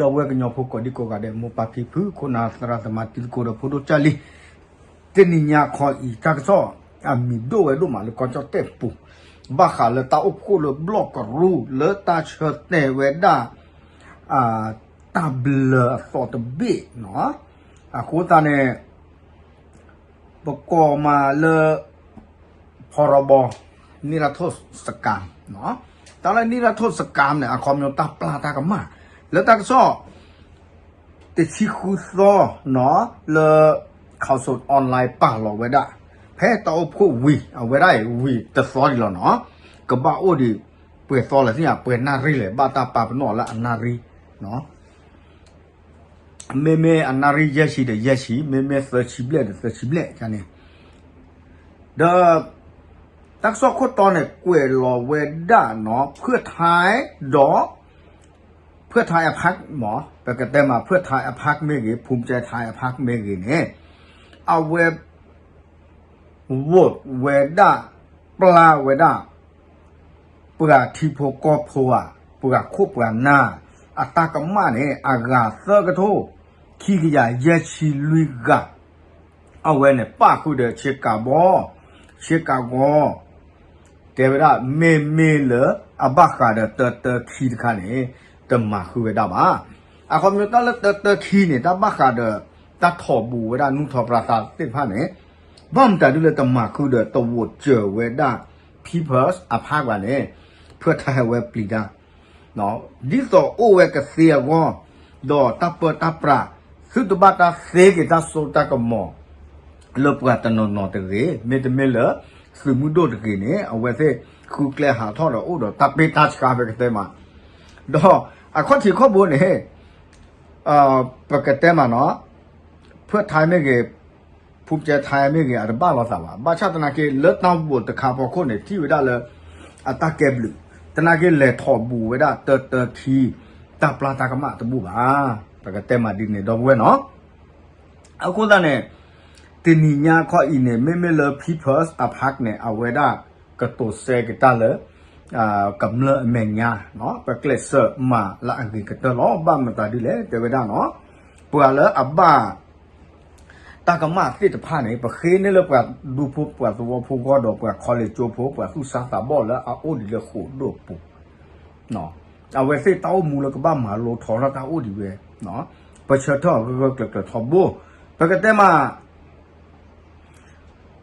ဒီပုၢ်ဝဲၢ်ကညီဖိကိးဒံကိးဂၤဒဲး မိၢ်ပၢ်ဖံဖု ခိၣ်နၢ်သရၣ်သမါတံၤသကိးဒီးဖိဒိၣ်ကၢ်လံ, တနံၤညါခီအံၤ တၢ်ကစီၣ်အမံၤဒိၣ်ဝဲဒိၣ်မးလၢကီၢ်ကၠီၣ်တဲၣ်ပူၤ, ဘၣ်ဃးလၢတၢ်အိၣ်ဖှိၣ်လၢဘျီၣ်ကရူၢ်လၢတၢ်ဆၢတဲာ်ဝဲဒၣ် တၢ်ဘျၢအသီတဘ့ၣ်နီၤ, အဃိသတးန့ၣ် ပကိးမးလၢ ဖီရီဘီ နံၣ်ရထိၣ်စကၤ, တၢ်လၢနံၣ်ရထိၣ်စကၤန့ၣ် အခီပညီတၢ်ပျၢ်တၢ်ကမၣ် လၢတၢ်ကစီၣ် တဆံဃုသီနီၤ လၢ Council Online ပာ်လီၤဝဲဒၣ် ဖဲတၢ်အိၣ်ဖှိၣ်ဝံၤ အဝဲဒၣ်အံၤဝံၤတသီဒံးလီၤနီၤ, ကဘၣ်အိၣ်ဒံး ပှဲၤသီလဲၣ်သ့ၣ်ညါ ပှဲၤနၣ်ရံၣ်လဲၣ် ဘၣ်တၢ်ပာ်ပနီၣ်လၢအနၣ်ရံၣ်နီၤ မ့မ့ၢ်အနၣ်ရံၣ်ယဲၢ်ဆံဒီးယဲၢ်ဆံ, မ့မ့ၢ်သၢဆံဘျဲၣ်ဒီးသၢဆံဘျဲၣ်န့ၣ်, ဒီး တၢ်ကစီၣ်ခိၣ်တီန့ၣ် ကွဲးလီၤဝဲဒၣ်နီၤ ဖၢၣ်ထါဒီး ဖၢၣ်ထါအဖၣ်မး ပကတဲမး ဖၢၣ်ထါအဖၣ်မ့ၢ်ဂ့ၤ ဖူၣ်ကၠဲထါအဖၣ်မ့ၢ်ဂ့ၤန့ၣ် အဝဲ vote ဝဲဒၣ် ပျၢ်ဝဲဒၣ် ပှၤထံဖိကီၢ်ဖိဧါ, ပှၤခိၣ်ပှၤနၢ် အတၢ်ကမၣ်န့ၣ် အဂၤသၢကထိ ခံကယၤယဲၢ်ဆံလွံၢ်ဂၤ, အဝဲန့ၣ်ပာ်ဃုာ်ဒီး ဆ့ကၤဘီ, ဆ့ကၤဂီၤ, တဲဝဲဒၣ် မ့မ့ၢ်လၢအဘၣ်ဃးဒီးတၢတၢခံတခါန့ၣ် တမၤဃုာ်ဝဲဒၣ်ဘၣ်. အခီပညီတၢ်လၢတၢတၢခံန့ၣ် တၢ်ဘၣ်ဃးဒီး တၢ်ထိးဘူးဝဲဒၣ်နူၢ်ထီၣ်ပြၢသးသ့ၣ်တဖၣ်န့ၣ် ဘၣ်မတၤဒ်လဲၣ်တမၤဃုာ်ဒီးတ vote စၢၤဝဲဒၣ် People's အဖၣ်ဘၣ်န့ၣ် ဖၢၣ်ထါဟဲဝဲပျံၤတၢ် ဒ်သိးအိၣ်ဝဲကသ့အဂီၢ်, ဒီးတၢ်ပၢတၢ်ပြး သုတဘၣ်တၢ်သ့က့ၤတၢ်စိတၢ်ကမီၤ လၢပှၤတနီၤနီၤတဂ့ၤ, မ့တမ့ၢ်လၢ သုးမုၢ်ဒိၣ်တဂ့ၤန့ၣ် အဝဲသ့ၣ်ဃုကျဲဟးထီၣ်ဒီးအိၣ်ဒီးတၢ်ပ့တၢ်ဆှါ ပကတဲမး, ဒီးအခီၣ်ထံးခီၣ်ဘိန့ၣ် ပကတဲမးနီၤ, ဖၢၣ်ထါမ့ၢ်ဂ့ၤ ဖူၣ်ကၠဲထါမ့ၢ်ဂ့ၤ အတဘၣ်လိာ်သးဘၣ်. ဘၣ်ဆၣ်သနာ်က့ လၢတၢ် vote တခါဖီခိၣ်န့ၣ် ထံၣ်ဝဲဒၣ်လၢ အတၢ်ကဲဘျုး, သနာ်က့လဲၤထိးဘူးဝဲဒၣ်တၢတၢခံ တၢ်ပျၢ်တၢ်ကမၣ်တဘူၣ်ဘၣ်. ပကတဲမးဒ်န့ၣ် ဒီပုၢ်ဝဲၢ်နီၤ. အဃိသတးန့ၣ် တနံၤညါခီအံၤန့ၣ် မ့မ့ၢ်လၢ People's အဖၣ်န့ၣ် အဝဲဒၣ်ကတိၤစဲက့ၤတၢ်လၢ ကမျၢၢ်အမဲာ်ညါ ပကျဲးစၢးမၤလၢအဂ့ၤကတၢၢ်လီၤ. ဘၣ်မတၤဒ်လဲၣ် တဲဝဲဒၣ်နီၤ, ပှၤလၢအဘၣ် တၢ်ကမၣ်သ့ၣ်တဖၣ်န့ၣ် ပဃ့န့ၢ်လၢပှၤဒူဖိပှၤသဝီဖိဂီၢ်ဒီးပှၤ college ကၠိဖိ ပှၤသူၣ်စၢ်သးဘီၣ်လၢအအိၣ်ဒံးလၢဃိာ်ဒိၣ်ပူၤ, အဝဲသ့ၣ်တၢ်အိၣ်မူလၢကဘၣ်မၤလိထီထီၣ်တၢ်အိၣ်ဒံးဝဲ, ပဆၢထၢၣ်အီၤဂၢၢ်ဂၢၢ်ကျၢၤကျၢၤထီဘိ, ပကတဲမး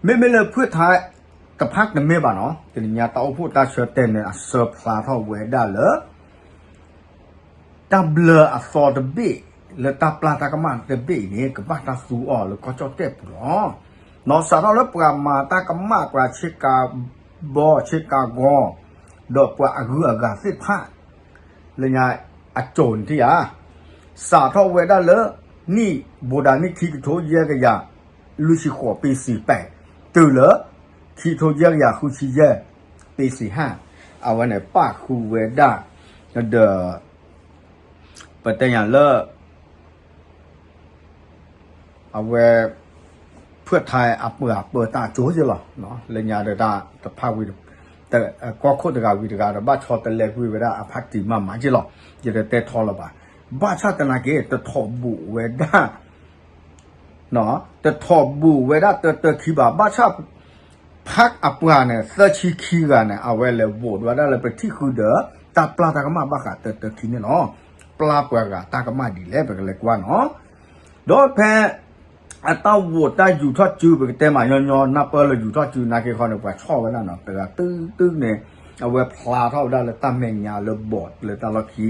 မ့မ့ၢ်လၢဖၢၣ်ထါတဖၣ်တမ့ၢ်ဘၣ်နီၤ, တနံၤညါတၢ်အိၣ်ဖှိၣ်တၢ်ဆၢတဲာ်န့ၣ် အဆၢဖျါထီၣ်ဝဲဒၣ်လၢ တၢ်ဘျၢအသီတဘ့ၣ် လၢတၢ်ပျၢ်တၢ်ကမၣ်တဘ့ၣ်အံၤန့ၣ် ကဘၣ်တၢ်သူအီၤလၢကီၢ်ကၠီၣ်တဲၣ်ပူၤလီၤ. နီၢ်စးထီၣ်လၢပှၤမၤတၢ်ကမၣ် ပှၤဆ့ကၤဘီ ဆ့ကၤဂီၤ ဒီးပှၤအဂုၤအဂၤသ့ၣ်တဖၣ် လၢညါအကၠိၤန့ၣ်ထံၣ်ဧါ, စးထီၣ်ဝဲဒၣ်လၢ နံၣ်ဘိးဒၣ်နံၣ်ခံကထိယဲၢ်ကယၤ လွံၢ်ဆံဃိး ပ့စံးပဲး တုၤလၢ ခံကထိယဲၢ်ကယၤဃုဆံယဲၢ် ပ့စံးဟါ, အဝဲန့ၣ်ပာ်ဃုာ်ဝဲဒၣ် ဒီး ပတဲညါလၢ အဝဲ ဖၢၣ်ထါအပှၤပၢတၢ်ကၠိယဲၢ်လီၤ. လၢညါဒီးတၢ်တဖၣ်ဝံၤ ကီၢ်ခိၣ်တဂၤဝံၤတဂၤဒီး ဘၣ်ဆီတလဲကွံာ်ဝဲဒၣ်အဖါတံၢ်မၤမၤက့လီၤ. ယတတဲထီလၢၤဘၣ်. ဘၣ်ဆၣ်သနာ်က့ တထိးဘူးဝဲဒၣ် တထိးဘူးဝဲဒၣ်တၢတၢခံဘၣ်. ဘၣ်ဆၣ် ဖးအပှၤန့ၣ် သၢဆံခံဂၤန့ၣ် အဝဲလဲၤ vote ဝဲဒၣ်လၢပထံၣ်ဃုာ်ဒီး တၢ်ပျၢ်တၢ်ကမၣ်ဘၣ်ဃးတၢတၢခံန့ၣ်လီၤ. ပျၢ်ပှၤဂၤတၢ်ကမၣ်ဒ်လဲၣ် ပကလဲၤကွၢ်နီၤ. ဒီးဖဲ အတၢ် vote တၢ်ယူၤထီၣ်စု ပကတဲမးညီညီ နၢ်ပၢၢ်လၢယူၤထီၣ်စု နာ်က့ခီန့ၣ် ပှၤဆီၣ်ဝဲဒၣ်နီၤ တဂၤတုၤတုၤန့ၣ် အဝဲဖျါထီၣ်ဝဲဒၣ်လၢတၢ်မဲာ်ညါလၢ board လၢတၢ်လီၢ်ခံ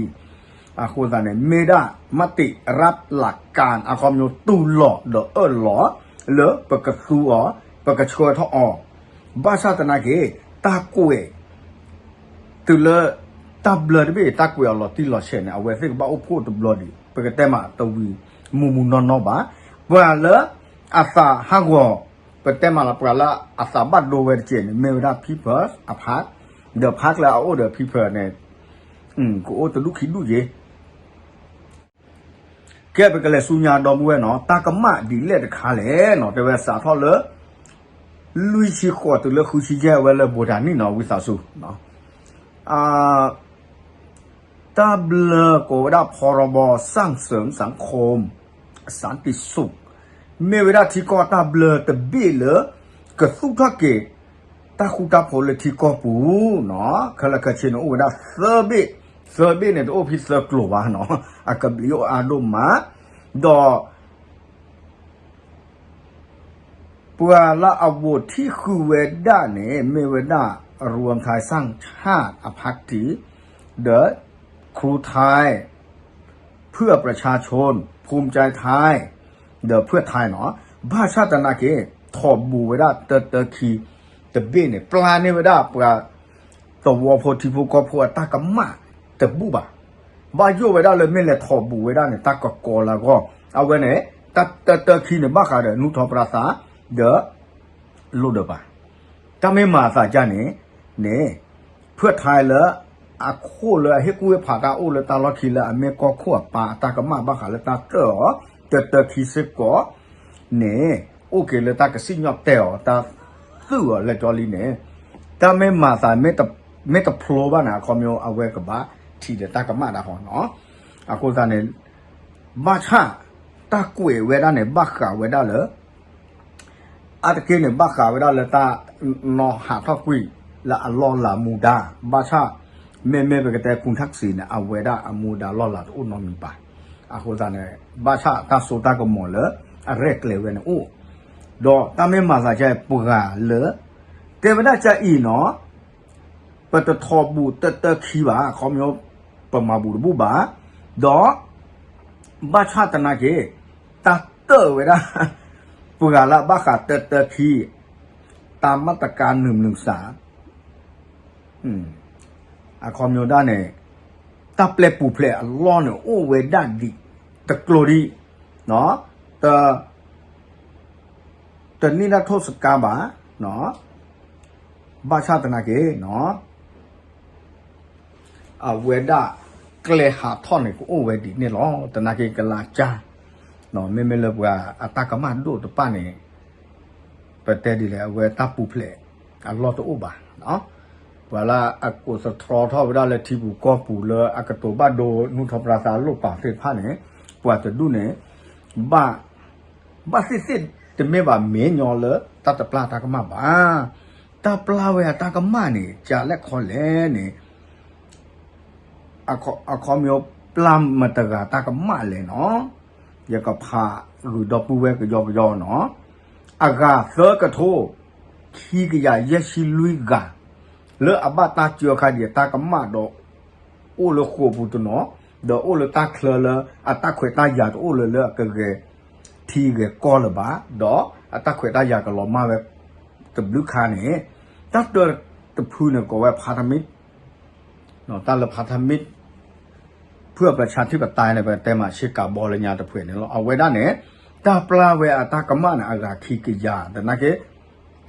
အဃိသတးန့ၣ် မ့ၢ်ဒၣ် မတ့ၤရၢးလးကၢ် အခီပညီတူၢ်လိာ်ဒီးအၢၣ်လီၤ လၢပကသူအီၤ ပကဆှၢထီၣ်အီၤ ဘၣ်ဆၣ်သနာ်က့ တၢ်ကွဲး တုၤလၢ တၢ်ဘျၢတဘ့ၣ် တၢ်ကွဲးအီၤလီၤတံၢ်လီၤဆဲးန့ၣ် အဝဲသ့ၣ်ကဘၣ်အိၣ်ဖှိၣ်တဘျီဒံး ပကတဲမးတဝံၤ မူးမူးနီၢ်နီၢ်ဘၣ်. ပှၤလၢအသးဟးဂီၤ ပတဲမးလၢပှၤလၢအသးဘၣ်ဒိဝဲတက့ၢ်န့ၣ် မ့ၢ်ဝဲဒၣ် People's အဖး ဒီးဖးကျၢၤအအိၣ်ဒီး People န့ၣ် ကအိၣ်တဒူၣ်ခံဒူၣ်ယ့ၤ ကဲ ပကလဲၤဆူညါဒီပုၢ်ဝဲၢ်နီၤ တၢ်ကမၣ်ဒ်လဲၣ်တခါလဲၣ်နီၤ တဲဝဲစးထီၣ်လၢ လွံၢ်ဆံဃိးတုၤလၢဃုဆံယဲၢ်ဝဲလၢ ဘိးဒၣ်နံၣ်နီၤ ဝံသးစူၤ အ တၢ်ဘျၢကိးဝဲဒၣ် พรบสร้างเสริมสังคมสันติสุข မ့ၢ်ဝဲဒၣ်ထံကီၢ်တၢ်ဘျၢတဘ့ၣ်လၢ ကသူၣ်ထီၣ်က့ၤ တၢ်ဃူတၢ်ဖိးလၢထံကီၢ်ပူၤနီၤ, ခဲလၢာ်ခဲဆ့န့ၣ်အိၣ်ဝဲဒၣ်သၢဘ့ၣ်, သၢဘ့ၣ်န့ၣ် တအိၣ်ဖဲသၢကျိၤဘၣ်နီၤ, အကဘျံးအိၣ်အါဒိၣ်မး, ဒီး ပှၤလၢအဝိးထံဃုာ်ဝဲဒၣ်န့ၣ် မ့ၢ်ဝဲဒၣ် รวมไทยสร้างชาติ အ party, ဒီး ครูไทย, เพื่อประชาชน, ภูมิใจไทย, ဒီး เพื่อไทย နီၤ, ဘၣ်ဆၣ်သနာ်က့ ထီၣ်ဘူးဝဲဒၣ်တၢတၢခံတဘ့ၣ်န့ၣ် ပျၢ်န့ၢ်ဝဲဒၣ်ပှၤ သဝီဖိထံဖိကီၢ်ဖိအတၢ်ကမၣ်တဘူၣ်ဘၣ်. ဘၣ်ယိၣ်ဝဲဒၣ်လၢမ့ၢ်လဲၤထီၣ်ဘူးဝဲဒၣ်န့ၣ် တၢ်ကကီလၢအဂီၢ်, အဝဲန့ၣ် တၢတၢခံန့ၣ် ဘၣ်ဃးဒီး နူၢ်ထီၣ်ပြသး ဒီး လိၣ်ဒၢးပၤ, တၢ်မ့ၢ်မၤအသးဒ်န့ၣ်န့ၣ် ဖၢၣ်ထါလၢ အခိၣ်လၢအဟ့ၣ်ကူၣ်ဟ့ၣ်ဖးတၢ်အိၣ်လၢတၢ်လီၢ်ခံလၢအမ့ၢ်ကီၢ်ခိၣ်အပၢ်အတၢ်ကမၣ်ဘၣ်ဃးလၢတၢ်တၢၢ်အီၤ တၢတၢခံစ့ၢ်ကီးန့ၣ် အိၣ်က့ၤလၢတၢ်ကစံၣ်ညီၣ်တဲာ်အီၤ တၢ်သုၣ်အီၤလဲၣ်ကၠီလံန့ၣ် တၢ်မ့ၢ်မၤသး မ့ၢ်တဖျိဘၣ်န့ၣ် အခီပညီအဝဲကဘၣ်ထံၣ်ဒီးတၢ်ကမၣ်ဒၣ်ဃီနီၤ. အဃိသတးန့ၣ် ဘၣ်ဆၣ် တၢ်ကွဲးဝဲဒၣ်န့ၣ် ဘၣ်ဃးဝဲဒၣ်လၢ အါတက့ၢ်န့ၣ် ဘၣ်ဃးဝဲဒၣ်လၢတၢ်နီၢ်ဟးထီၣ်ကွံာ်လၢအလီၢ်လၤမူဒါ, ဘၣ်ဆၣ် မ့မ့ၢ်ပကတဲ คุณทักษิณ န့ၣ် အဝဲဒၣ်အမူဒါလီၢ်လၤတအိၣ်နီတမံၤဘၣ်. အဃိသတးန့ၣ် ဘၣ်ဆၣ်တၢ်စိတၢ်ကမီၤလၢအရဲၣ်ကျဲၤဝဲန့ၣ်အိၣ်, ဒီးတၢ်မ့ၢ်မၤသးဒ်ပှၤလၢ တဲဝဲဒၣ်ကအံၤနီၤ ပတထီၣ်ဘူးတၢတၢခံဘၣ်, အခီပညီ ပမၤဘူးတဘူၣ်ဘၣ်, ဒီး ဘၣ်ဆၣ်သနာ်က့ တၢ်တၢၣ်ဝဲဒၣ် ပှၤလၢအဘၣ်ဃးတၢတၢခံ တၢ်မၤတကါနုာ်မနုာ်စး အခီပညီဒၣ်န့ၣ် တၢ်ပျဲပူၤဖျဲးအလီၢ်န့ၣ် အိၣ်ဝဲဒၣ်ဒံး တကျိၤဒံး, တ တန့ၢ်ဒၣ်ထိၣ်စကါဘၣ်, ဘၣ်ဆၣ်သနာ်က့ အဝဲဒၣ်ကျဲဟးထီၣ်န့ၣ် ကအိၣ်ဝဲဒ်န့ၣ်လီၤ. သနာ်က့ကလါကၢ် မ့မ့ၢ်လၢပှၤအတၢ်ကမၣ်ဒိၣ်တဖၣ်န့ၣ် ပတဲဒ်လဲၣ် အဝဲတၢ်ပူၤဖျဲးအလီၢ်တအိၣ်ဘၣ်. ပှၤလၢအကိးသတြီထီၣ်ဝဲဒၣ်လၢထံပူၤကီၢ်ပူၤလၢအကတိၤဘၣ်ဒိနူၢ်ထီၣ်ပြသးလိၣ်ပာ်သ့ၣ်တဖၣ်န့ၣ် ပှၤတဒူၣ်န့ၣ် ဘၣ် ဘၣ်သ့ၣ်သ့ၣ်တမ့ၢ်ဘၣ် မ့ၢ်ညီလၢတၢ်တပျၢ်တၢ်ကမၣ်ဘၣ်. တၢ်ပျၢ်ဝဲအတၢ်ကမၣ်န့ၣ် ကလဲၣ်ခီလဲၣ်န့ၣ် အခီပညီပျၢ်မတၤတဂၤတၢ်ကမၣ်လဲၣ်နီၤ. ယကဖးဂုာ်ဒီပုၢ်ဝဲၢ်ကယီကယီနီၤ. အဂၤသၢကထိ ခံကယၤယဲၢ်ဆံလွံၢ်ဂၤ လၢအဘၣ်တၢ်စၢဃာ်ဒံးအတၢ်ကမၣ်ဒီး အိၣ်လၢဃိာ်ပူၤတနီၤ, ဒီးအိၣ်လၢတၢ်ချၢလၢအတၢ်ခွဲးတၢ်ယာ်တအိၣ်လၢၤလၢအကဂဲၤထံဂဲၤကီၢ်လၢၤဘၣ်, ဒီးအတၢ်ခွဲးတၢ်ယာ်ကလီၤမၢ်ဝဲတဘျုးခါန့ၣ်, တၢ်တၢတဖုန့ၣ် ကိးဝဲ พันธมิตร တၢ်လၢ พันธมิตร เพื่อประชาธิปไตย န့ၣ် ပတဲမးဆ့ကၤဘီလၢညါတဖုန့ၣ်လီၤ. အဝဲဒၣ်န့ၣ် တၢ်ပျၢ်ဝဲအတၢ်ကမၣ်န့ၣ် အဂၤခံကယၤ သနာ်က့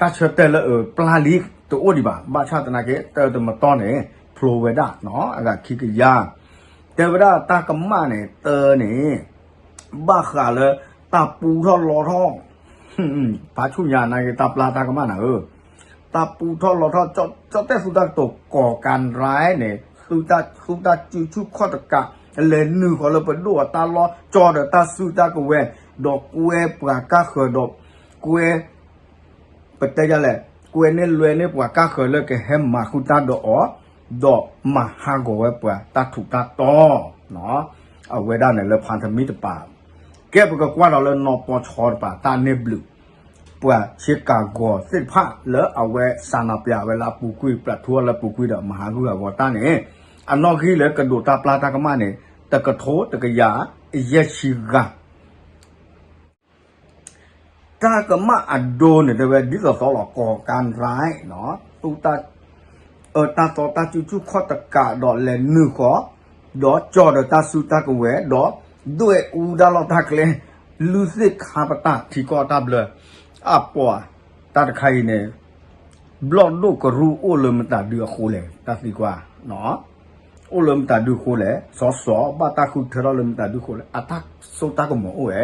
တၢ်ဆၢတဲာ်လၢအပျၢ်လံတအိၣ်ဒံးဘၣ်. ဘၣ်ဆၣ်သနာ်က့ တၢတမတီၢ်န့ၣ် ဖျိဝဲဒၣ်နီၤ အဂၤခံကယၤ, တဲဝဲဒၣ်တၢ်ကမၣ်န့ၣ် တၢန့ၣ် ဘၣ်ဃးလၢတၢ်ပူထီၣ်လီထီၣ် ဖးဆူၣ်ညါနာ်က့ တၢ်ပျၢ်တၢ်ကမၣ်နၤဧၢ, တၢ်ပူထီၣ်လီထီၣ် ကၠီၣ်တဲၣ်သူတၢ်ကတိၤ ကိးကၤရၢန့ၣ် သူတၢ်စုတၢ်စုဆူၣ်ခီၣ်တကး လဲၤနုာ်ဃီၤလၢပဒိၣ်အတၢ်လီၢ် ကၠီဒီးတၢ်စုတၢ်ကဝဲၤ ဒီးကွဲပှၤကါဃၢၤဒီး ကွဲ ပတဲဒ်လဲၣ် ကွဲန့ၢ်လွဲန့ၢ်ပှၤကါဃၢၤလၢကဟဲမၤဃုာ်တၢ်ဒီးအီၤ, ဒီးမၤဟးဂီၤဝဲပှၤတၢ်ထူးတၢ်တီၤ အဝဲဒၣ်န့ၣ်လၢ พันธมิตร တပၤ, ကဲပကကွၢ်ဒီးလၢ နီၢ်ပီၢ်ဆီ တပၤ တၢ်န့ၢ်ဘျုး ပှၤဆ့ကၤဂီၤသ့ၣ်တဖၣ်လၢအဝဲစးနၤပျးဝဲလၢအပူၤကွံာ် ပျးထူအီၤလၢအပူၤကွံာ်ဒီးမၤဟးဂူာ်ဟးဂီၤတၢ်န့ၣ်, အနီၣ်ဂံၢ်လၢကဒိးတၢ်ပျၢ်တၢ်ကမၣ်န့ၣ် တကထိတကယၤယဲၢ်ဆံဂၤ တၢ်ကမၣ်အဒိန့ၣ် တဲဝဲဒ်သိးသိးလီၤ ကိးကၤရၢနီၤ, သူတၢ် အၢတၢ်သီတၢ်စုဆူၣ်ခီၣ်တကးဒီးလဲၤနုာ်ဃီၤ, ဒီးကၠီဒီးတၢ်စုတၢ်ကဝဲၤ, ဒီးဒွဲၣ်အူဒၣ်လီၢ်တၢ်ကျဲ, လုၢ်သ့ၣ်ခါပတာ်ထံကီၢ်တၢ်ဘျၢ, အပှၤ တၢ်တခါအံၤန့ၣ် ဘျီၣ်ဒိၣ်ကရူၢ်အိၣ်လၢမတၤဒုအဃိလဲၣ်, တၢ်သံကွၢ် အိၣ်လၢမတၤဒုအဃိလဲၣ်, စီၤစီၤ ဘၣ်တၢ်ဃုထၢထီၣ်လၢမတၤဒုအဃိလဲၣ်, အတၢ်စိတၢ်ကမီၤအိၣ်ဝဲ,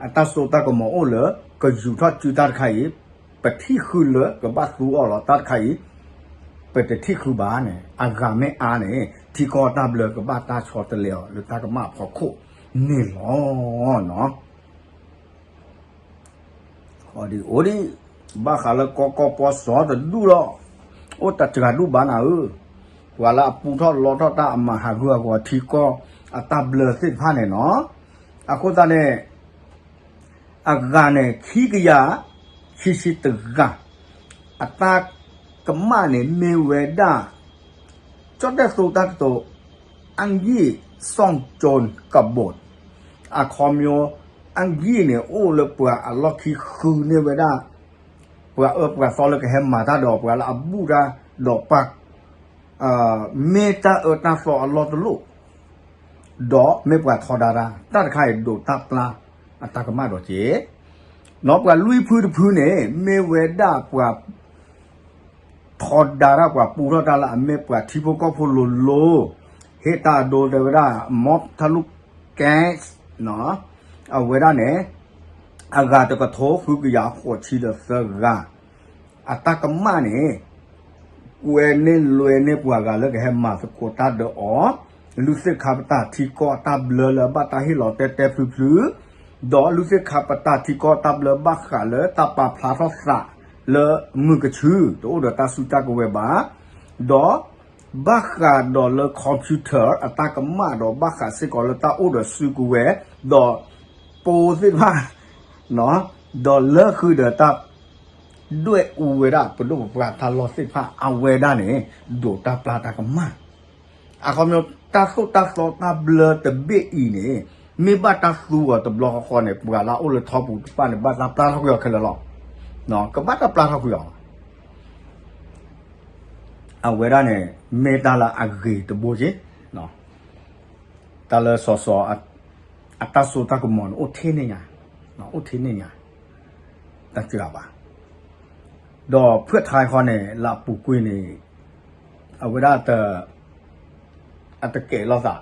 အတၢ်စိတၢ်ကမီၤအိၣ်လၢ ကယူၤထီၣ်စုတၢ်တခါအံၤ, ပထံၣ်ဃုလၢကဘၣ်သူအီၤလီၤ, တၢ်တခါအံၤ ပတထံၣ်ဃုဘၣ်န့ၣ်, အဂၤမ့ၢ်အါန့ၣ် ထံကီၢ်တၢ်ဘျၢကဘၣ်တၢ်ဆီတလဲအီၤလၢတၢ်ကမၣ်အဖီခိၣ်န့ၣ်လီၤ. အိၣ်ဒံး ဘၣ်ဃးလၢကီကီပီစီတဒူၣ်လီၤ, အိၣ်တစှၤဒူၣ်ဘၣ်နၤဧၢ, ပှၤလၢအပူထီၣ်လီထီၣ်တၢ်အမၤဟးဂူာ်ဟးဂီၤထံကီၢ်အတၢ်ဘျၢသ့ၣ်တဖၣ်န့ၣ်နီၤ, အဃိသတးန့ၣ် အဂၤန့ၣ် ခံကယၤ ခံဆံတဂၤ, အတၢ်ကမၣ်န့ၣ်မ့ၢ်ဝဲဒၣ် ကၠီၣ်တဲၣ်သိတၢ်ကတိၤ အင်္ဂိတ် စောင့်ကြည့် ကဘိတ် အခီပညီ အင်္ဂိတ်န့ၣ် အိၣ်လၢပှၤအလီၢ်ခံဃုန့ၢ်ဝဲဒၣ် ပှၤအၢပှၤသီလၢကဟဲမၤတၢ်ဒီးပှၤလၢအဘူၣ်တၢ်ဒီးပှၤ မ့ၢ်တၢ်အၢတၢ်သီအလီၢ်တလီၢ်, ဒီးမ့ၢ်ပှၤထီဒါတၢ်, တၢ်တခါအံၤဒိးတၢ်ပျၢ်အတၢ်ကမၣ်ဒီးက့ၤ, ဒီးပှၤလွံၢ်ဖုတဖုန့ၣ် မ့ၢ်ဝဲဒၣ်ပှၤ ထီဒါတၢ်ပှၤပူထီၣ်တၢ်လၢအမ့ၢ်ပှၤထံဖိကီၢ်ဖိလိၤလိၤ, ဟ့ၣ်တၢ်အဒိတဲဝဲဒၣ် မီးထလူၣ်ကဲး အဝဲဒၣ်န့ၣ် အဂၤတကထိဃုကယၤဃိးဆံဒီးသၢဂၤ, အတၢ်ကမၣ်န့ၣ် ကွဲန့ၢ်လွဲန့ၢ်ပှၤဂၤလၢကဟဲမၤသကိးတၢ်ဒီးအီၤ, လုၢ်သ့ၣ်ခါပတာ်ထံကီၢ်တၢ်ဘျၢလၢအဘၣ်တၢ်ဟ့ၣ်လီၤတဲတဲဖျုဖျု, ဒီးလုၢ်သ့ၣ်ခါပတာ်ထံကီၢ်တၢ်ဘျၢဘၣ်ဃးလၢတၢ်ပာ်ဖျါထီၣ်သးလၢမုၢ်ကဆူ, တအိၣ်ဒီးတၢ်စုတၢ်ကဝဲၤဘၣ်, ဒီး ဘၣ်ဃးဒီးလၢ computer အတၢ်ကမၣ်ဒီးဘၣ်ဃးစ့ၢ်ကီးလၢတၢ်အိၣ်ဒီးစုကဝဲၤ, ဒီး ပိသ့ၣ်တဖၣ်, ဒီးလၢဃုာ်ဒီးတၢ် ဒွဲၣ်အူဝဲဒၣ်ပဒိၣ်ပပှၢ်တၢ်လီၢ်သ့ၣ်တဖၣ်အဝဲဒၣ်န့ၣ် ဒိးတၢ်ပျၢ်တၢ်ကမၣ်, အခီပညီ တၢ်သိၣ်တၢ်သီတၢ်ဘျၢတဘ့ၣ်အံၤန့ၣ် မ့ၢ်ဘၣ်တၢ်သူအီၤတဘျီဃီဃီန့ၣ် ပှၤလၢအအိၣ်လၢထီပူၤတဖၣ်န့ၣ် ဘၣ်တၢ်ပျၢ်ထီၣ်ကွံာ်အီၤခဲလၢာ်လီၤ, ကဘၣ်တၢ်ပျၢ်ထီၣ်ကွံာ်အီၤ အဝဲဒၣ်န့ၣ် မ့ၢ်တၢ်လၢအဂ့ၤတဘိက့, တၢ်လၢစီၤစီၤ အတၢ်စိတၢ်ကမီၤန့ၣ် အိၣ်ထဲန့ၣ်ညါ, အိၣ်ထဲန့ၣ်ညါ, တၢ်စှၤဘၣ်, ဒီးဖုၣ်ထါဃီန့ၣ် လၢအပူၤကွံာ်န့ၣ် အဝဲဒၣ် အတကဲးလိာ်သး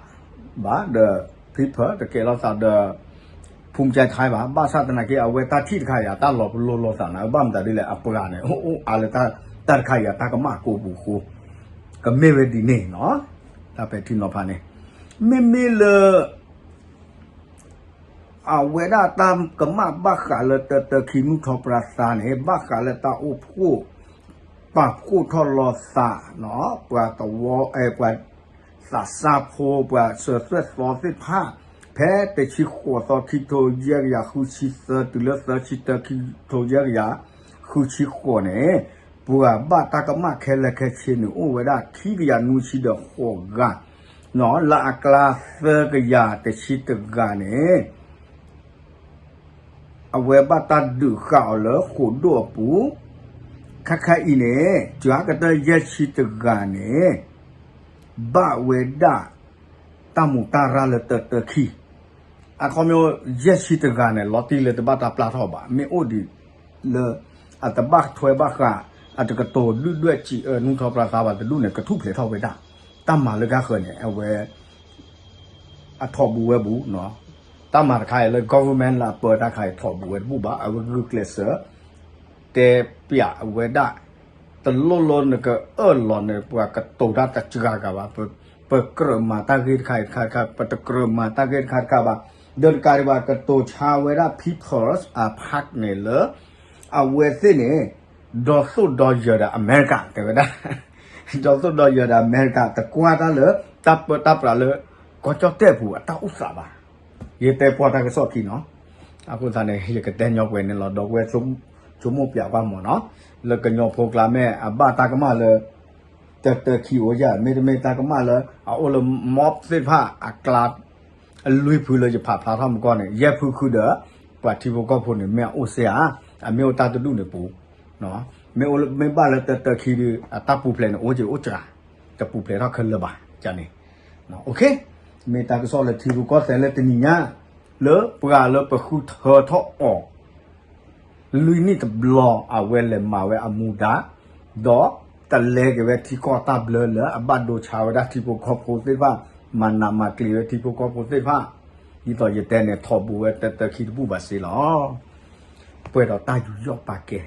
ဘၣ်ဒီး People တကဲးလိာ်သးဒီး ဖူၣ်ကၠဲးထါဘၣ်, ဘၣ်ဆၣ်သနာ်က့ အဝဲတၢ်ထံၣ်တခါအံၤ တၢ်လီၤပလိာ်လိာ်သးန့ၣ် ဘၣ်မတၤဒ်လဲၣ် အပှၤန့ၣ် အိၣ်အါလၢတၢ်တခါအံၤ တၢ်ကမၣ်ကိးပူၤဃိ, ကမ့ၢ်ဝဲဒ်န့ၣ်နီၤ, တၢ်ပဲာ်ထံနီၤဖးန့ၣ် မ့မ့ၢ်လၢ အဝဲဒၣ်တၢ်ကမၣ်ဘၣ်ဃးလၢတၢတၢခံနူၢ်ထီၣ်ပြါသါန့ၣ် ဘၣ်ဃးလၢတၢ်အိၣ်ဖှိၣ် ပာ်ဖှိၣ်ထီၣ်လိာ်သး ပှၤသဝီ ပှၤသးစၢ်ဖိ ပှၤစၢၤသွဲၣ်သီသ့ၣ်တဖၣ် ဖဲတဆံဃိးသီခံကထိယဲၢ်ကယၤဃုဆံသၢ တုၤလၢသၢဆံတၢခံကထိယဲၢ်ကယၤဃုဆံဃိးန့ၣ် ပှၤဘၣ်တၢ်ကမၣ်ခဲလၢာ်ခဲဆ့န့ၣ် အိၣ်ဝဲဒၣ်ခံကယၤနွံဆံဒီးဃိးဂၤ, လၢအကျါသၢကယၤတဆံတဂၤန့ၣ် အဝဲဘၣ်တၢ်ဒုးဃာ်အီၤလၢဃိာ်ဒိၣ်အပူၤ, ခဲခါအံၤန့ၣ် ကၠၤကတၢၢ်ယဲၢ်ဆံတဂၤန့ၣ် ဘၣ်ဝဲဒၣ် တၢ်မူးတၢ်ရၢ်လၢတၢတၢခံ, အခီပညီ ယဲၢ်ဆံတဂၤန့ၣ် လီၤတံၢ်လၢတဘၣ်တၢ်ပျၢ်ထီၣ်ဘၣ်, မ့ၢ်အိၣ်ဒံးလၢ အတဘၣ်ထွဲဘၣ်ဃး အတကတိၤဒုၣ်ဒွဲၣ်စံးအၢနူၢ်ထီၣ်ပြါသါဘၣ်တဒူၣ်န့ၣ် ကထူၣ်ဖျဲးထီၣ်ဝဲဒၣ်, တၢ်မၤလၢကဃၢၤန့ၣ် အဝဲ အထီၣ်ဘူးဝဲဘူး, တၢ်မၤတခါအံၤလၢ government လၢအပၢတၢ်ခါအံၤထီၣ်ဘူးဝဲတဘူးဘၣ်, အဝဲဂုာ်ကျဲးစၢး တဲပျးဝဲဒၣ်, တလိၣ်လၢနကအၢၣ်လီၤန့ၣ် ပှၤကတိၤတၢ်တစှၤဂၤဘၣ်, ပကြၢးမၤတၢ်ဂ့ၢ်တခါအံၤတခါတခါ, ပတကြၢးမၤတၢ်ဂ့ၢ်တခါတခါဘၣ်, ဒီးတကးဒံးဘၣ် ကတိၤဆါဝဲဒၣ် People's Park န့ၣ်လၢ အဝဲသ့ၣ်န့ၣ် ဒီသိၣ်ဒီယၢၤဒီးအမဲရကၤ တဲဝဲဒၣ်, ဒီသိၣ်ဒီယၢၤဒီးအမဲရကၤ တကွၢ်တၢ်လၢ တၢ်ပၢတၢ်ပြးလၢ ကီၢ်ကၠီၣ်တဲၣ်ပူၤအတၢ်အိၣ်သးဘၣ်, ယတဲပှၤတၢ်ကစီၣ်ခံနီၤ, အဃိသတးန့ၣ် ယကတဲညီပှဲၤန့ၣ်လီၤ, ဒီပုၢ်ဝဲၢ်ဆိကမိၣ်ပျးကွၢ်မးနီၤ, လၢကညီဖိကျါမ့ၢ်အဘၣ်တၢ်ကမၣ်လၢ တၢတၢခံအိၣ်ယၤ, မ့တမ့ၢ်တၢ်ကမၣ်လၢ အအိၣ်လၢ mob သ့ၣ်တဖၣ်အကျါ အလွံၢ်ဖုလၢယဖးဖျါထီၣ်မကီၢ်န့ၣ် ယဲၢ်ဖုဃုဒီး ပှၤထံဖိကီၢ်ဖိန့ၣ် မ့ၢ်အအိၣ်စ့ဧါ, အမ့ၢ်အိၣ်တၢ်တဒူၣ်န့ၣ်ပူၤ, မ့ၢ်အိၣ်မ့ၢ်ဘၣ်လၢတၢတၢခံဒီး အတၢ်ပူၤဖျဲးန့ၣ် အိၣ်က့ၤအိၣ်စှၤ, တပူၤဖျဲးထီၣ်ခဲလၢာ်ဘၣ်, န့ၣ်, မ့ၢ်တၢ်ကစီၣ်လၢထံရူၢ်ကီၢ်သဲးလၢတနံၤညါ, လၢပှၤလၢပဃုထၢထီၣ်အီၤ လွံၢ်နံၣ်တဘျီ အဝဲလဲၤမၤဝဲအမူဒါ, ဒီးတလဲက့ၤဝဲထံကီၢ်တၢ်ဘျၢလၢအဘၣ်ဒိဆါဝဲဒၣ်ထံဖိကီၢ်ဖိသ့ၣ်တဖၣ်, မၤနးမၤကျံးဝဲထံဖိကီၢ်ဖိသ့ၣ်တဖၣ်, ဒ်သိးယတဲန့ၣ် ထီၣ်ဘူးဝဲတၢတၢခံတဘူၣ်ဘၣ်စ့လီၤ. ပှဲၤဒီးတၢ်ယူးယီၣ်ပာ်ကဲ